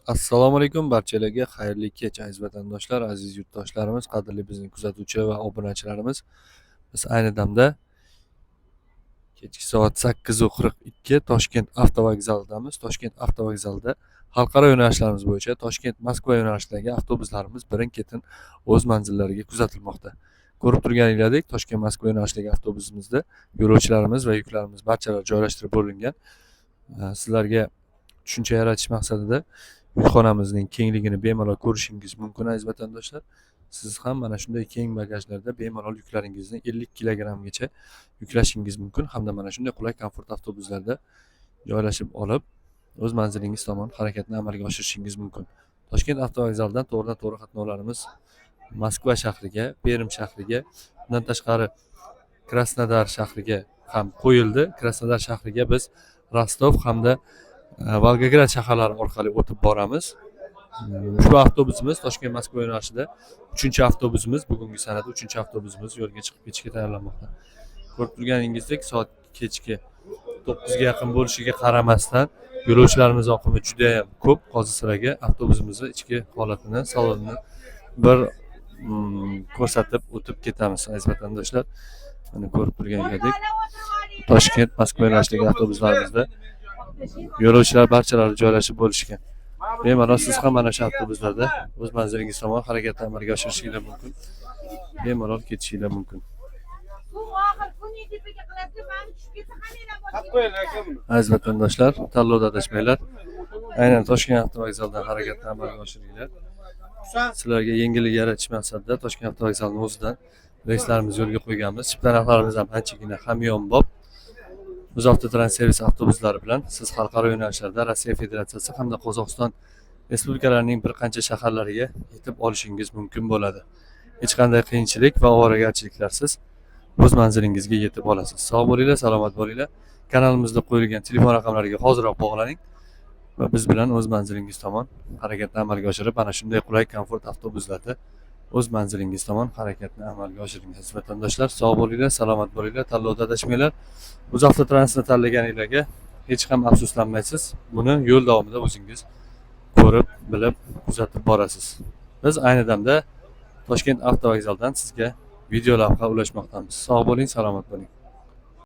Assalomu alaykum barchalarga, xayrli kech, aziz vatandoshlar, aziz yurtdoshlarimiz, qadrli bizning kuzatuvchi va obunachilarimiz. Biz ayni damda kechki soat 8:42 Toshkent avtovokzalidamiz. Toshkent avtovokzalida xalqaro yo'nalishlarimiz bo'yicha Toshkent Moskva yo'nalishidagi avtobuslarimiz birin-ketin o'z manzillariga kuzatilmoqda. Ko'rib turganingizdek, Toshkent Moskva yo'nalishidagi avtobusimizda yo'lovchilarimiz va yuklarimiz barchalari joylashtirib bo'lingan. Sizlarga tushuncha yaratish maqsadida yukxonamizning kengligini bemalol ko'rishingiz mumkin, aziz vatandoshlar. Siz ham mana shunday keng bagajlarda bemalol yuklaringizni 50 kilogrammgacha yuklashingiz mumkin hamda mana shunday qulay, komfort avtobuslarda joylashib olib, o'z manzilingiz tomon harakatni amalga oshirishingiz mumkin. Toshkent avtovokzalidan to'g'ridan to'g'ri qatnovlarimiz Moskva shahriga, Perm shahriga, bundan tashqari Krasnodar shahriga ham qo'yildi. Krasnodar shahriga biz Rostov hamda Volgograd shaharlari orqali o'tib boramiz. Ushbu avtobusimiz Toshkent Moskva yo'nalishida uchinchi avtobusimiz, bugungi sanada uchinchi avtobusimiz yo'lga chiqib ketishga tayyorlanmoqda. Ko'rib turganingizdek, soat kechki 9ga yaqin bo'lishiga qaramasdan, yo'lovchilarimiz oqimi judayam ko'p. Hozir sizlarga avtobusimizni ichki holatini, salonini bir ko'rsatib o'tib ketamiz, aziz vatandoshlar. Mana, ko'rib turganingizdek, Toshkent Moskva yo'nalishidagi avtobuslarimizda yo'lovchilar barchalari joylashib bo'lishgan. Bemalol siz ham mana shu avtobuslarda o'z manzilingiz tomon harakatni amalga oshirishingiz mumkin, bemalol ketishinglar mumkin. Suv oxir kunning tepaga qiladi, mani tushib ketsa, hammanglar. Aziz vatandoshlar, tanlovda adashmanglar, aynan Toshkent avtovokzalidan harakatni amalga oshiringlar. Sizlarga yengillik yaratish maqsadida Toshkent avtovokzalini o'zidan reyslarimizni yo'lga qo'yganmiz. Chipta narxlarimiz ham anchagina hamyonbop. UzAvtotrans avtobuslari bilan siz xalqaro yo'nalishlarda Rossiya Federatsiyasi hamda Qozog'iston respublikalarining bir qancha shaharlariga yetib olishingiz mumkin bo'ladi. Hech qanday qiyinchilik va ovoragarchiliklarsiz o'z manzilingizga yetib olasiz. Sog' bo'linglar, salomat bo'linglar. Kanalimizda qo'yilgan telefon raqamlariga hoziroq bog'laning va biz bilan o'z manzilingiz tomon harakatni amalga oshirib, mana shunday qulay, komfort avtobuslarda o'z manzilingiz tomon harakatni amalga oshiring. Aziz vatandoshlar, sog' bo'linglar, salomat bo'linglar, tanlovda adashmanglar. UzAvtotransni tanlaganinglarga hech ham afsuslanmaysiz. Buni yo'l davomida o'zingiz ko'rib, bilib, kuzatib borasiz. Biz ayni damda Toshkent avtovokzalidan sizga video lavha ulashmoqdamiz. Sog' bo'ling, salomat bo'ling.